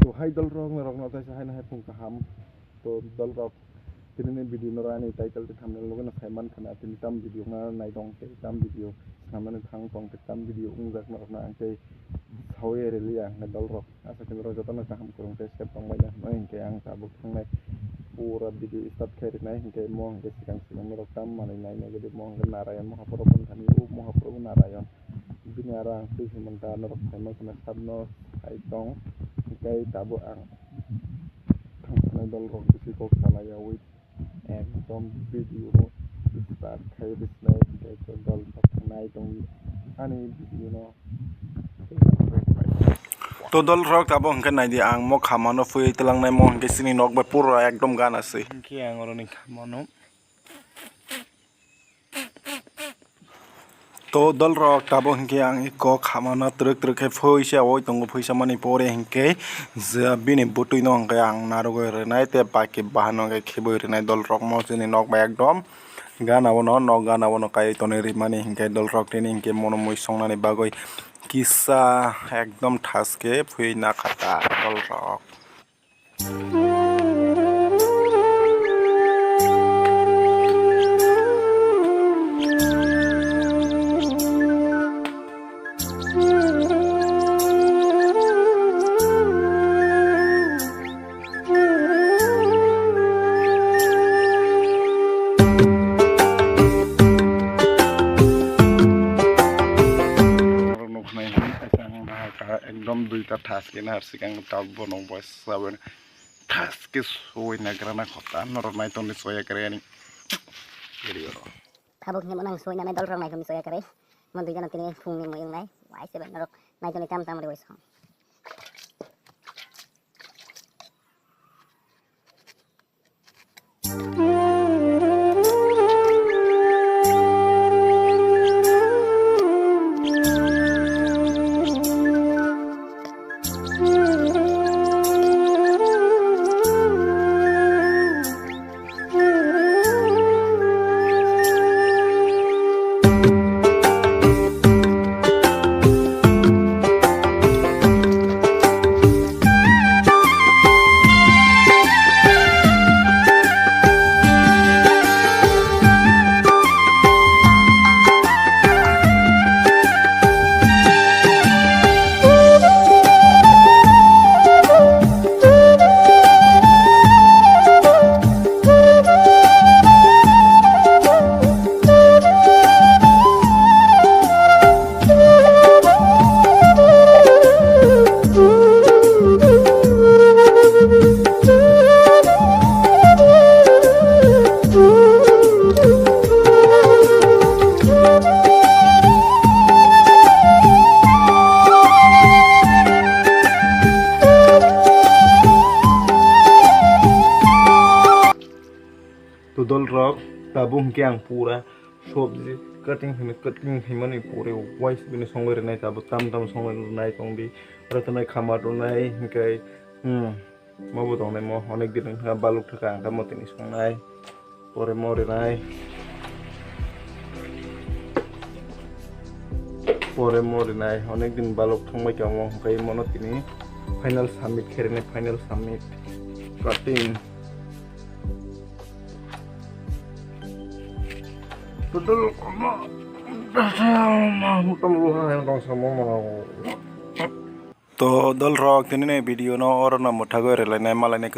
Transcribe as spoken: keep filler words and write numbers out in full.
To hai dolrok norokno taisa haino hai phung kaham. To dolrok, tinini video no ani title tei thumbnail nugwi no sai mankha na, tini tam video no nai tong tei tam video swnamnani thang tong tei tam video wngjak norokno ang tei sawi rwliya hwnkhe dolrok. Asa khe norok jotono kaham kwrwng tei sep tongbaina hwnwi hwnkhe ang tabuk thangnai pura video start khe rwnai hwnkhe mo hwnkhe swkang swkang norok tam manwi nai nai gede mo hwnkhe Narayan Mahaprabhu thani o Mahaprabhu Narayan. Bini aro ang twi hwnmanta norok phaima kheno sabno sai tong, tei tabuk ang thangsanai dolrok bisi kok salaiya wait ekdom video no start khai rwsinai, tei dolrok nai tong ani video no. To dolrok tabuk hwnkhe naidi ang mo khamano phui tlangnai mo hwnkhe chini nok bai pura ekdom gana se. Hwnkhe ang oroni khamano. To dolrok tabuk hwnkhe ang eko khamano twrwk twrwk khe phuisa oi tongo, phuisa mani pore hwnkhe je bini bwtwi no hwnkhe ang narwgwi rwnai tei baki bahan no hwnkhe khibwi rwnai dolrok mo chini nok bai ekdom gana o no nok gana o no kaiwi tonwi rwmani hwnkhe dolrok tini hwnkhe mono mui songnani bagwi kisa ekdom thaske phui nakhata dolrok. Ekdom duita thaske na sikang tabuk bono boys saben thaske soi nagrana khota norok nai tongni soya kare ani video ro. Tabuk hinwi nang soi nanai dolrok nai tongni soya kare. Mon duita no tini phungni mui wngnai. Wai se bai norok nai tongni tam tam ri wai song. To dolrok, tabuk hwnkhe ang pura sobji cutting hwnwi cutting khaimani pore wise bini songwi rwnai, tabuk tam tam songwi rwnai tongdi. Aro tongnai khama rwnai hwnkhe, hmm, mo bo tongnai mo onek din wngkha baluk thaka ang tamo tini songnai. Pore mo rinai. Pore mo rinai. Onek din balok thangbai tamo, hwnkhe mono tini final submit khe rinai, final submit. Cutting. Total motom luha yang tong samo mano. To dolrok, tinini video no oro no mwthagwi rwlainai, malainai